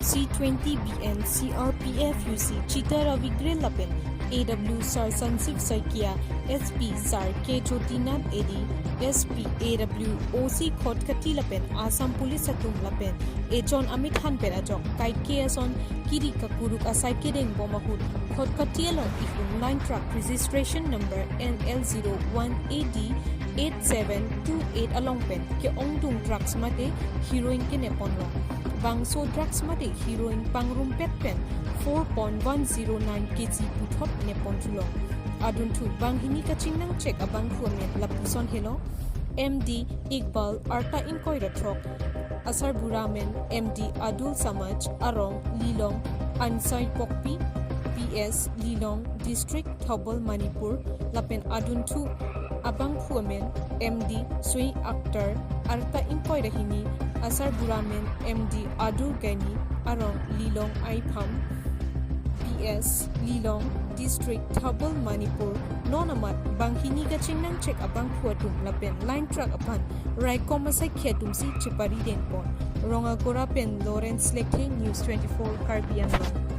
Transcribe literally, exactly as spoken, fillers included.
C twenty B N C R P F U C Chita Ravi Grill lapen A W Sir Sanjeev Saikia, S P Sir K Jyotinath A D, S P A W O C Khatkhati lapen Assam Police atum lapen ejon amithan pen ajok kaike ason kiri kakuruk asai kedeng bom ahut Khatkhati along ihlun line truck registration number N L zero one A D eight seven two eight along pen ke-ongdung drugs mate heroin kenepon long. Bangso drugs mate heroin pangrumpet pen four point one zero nine K G puthot nepon thulong. Adunthu banghini kachingnang chek abangphu amen lapuson helo: M D Iqbal, arta ingkoi ra throk, asarbura amen M D Adul Samaj, arong Lilong Ansai Pokpi, P S Lilong, District Thoubal, Manipur, lapen adunthu abangphu amen M D Sui Akhtar, arta ingkoi ra hini, asarbura amen M D Adur Gaini, arong Lilong Aipham, P S Lilong, District Thoubal, Manipur. Non amat banghini kachingnang chek abangphu atum lapen line truck aphan raikom asaikhi atumsi chepari dengpon. Rongagora pen Lawrence Lekthe, News twenty-four Karbi Anglong.